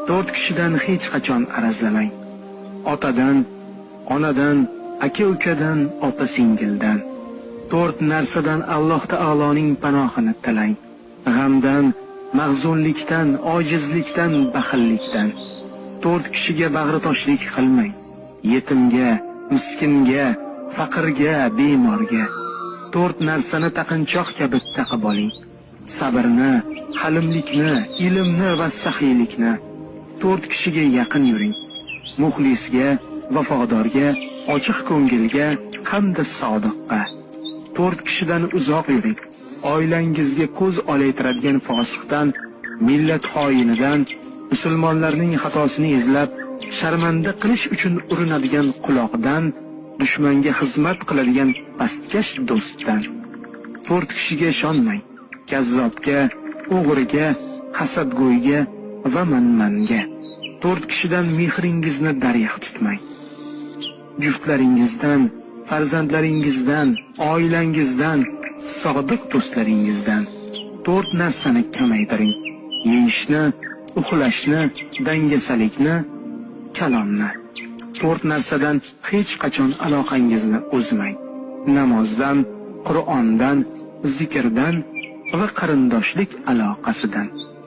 To'rt kishidan hech qachon arazlamang. Otadan, onadan, aka-ukadan, opa-singildan. To'rt narsadan Alloh taoloning panohini tilang. G'amdan, mahzunlikdan, ojizlikdan, baxillikdan. To'rt kishiga bag'ritoshlik qilmang. Yetimga, miskinga, faqirga, bemorga. To'rt narsani taqinchoq kabi taqib oling. Sabrni, halimlikni, ilmni va saxiylikni. To'rt kishiga yaqin yuring. Muxlisga, vafodorga, ochiq ko'ngilga hamda sodiqqa. To'rt kishidan uzoq yuring. Oilangizga ko'z olaytiradigan fosiqdan, millat xoinidan, musulmonlarning xatosini izlab, sharmanda qilish uchun urinadigan quloqdan, dushmanga xizmat qiladigan pastkash do'stdan. To'rt kishiga ishonmang. Kazzobga, o'g'riga, hasadgo'yga va manmanga. To'rt kishidan mehringizni darig' tutmang. Juftlaringizdan, farzandlaringizdan, oilangizdan, sodiq do'stlaringizdan. To'rt narsani kamaytiring. Yeyishni, uxlashni, dangasalikni, kalomni. To'rt narsadan hech qachon aloqangizni uzmang. Namozdan, Qur'ondan, zikrdan va qarindoshlik aloqasidan.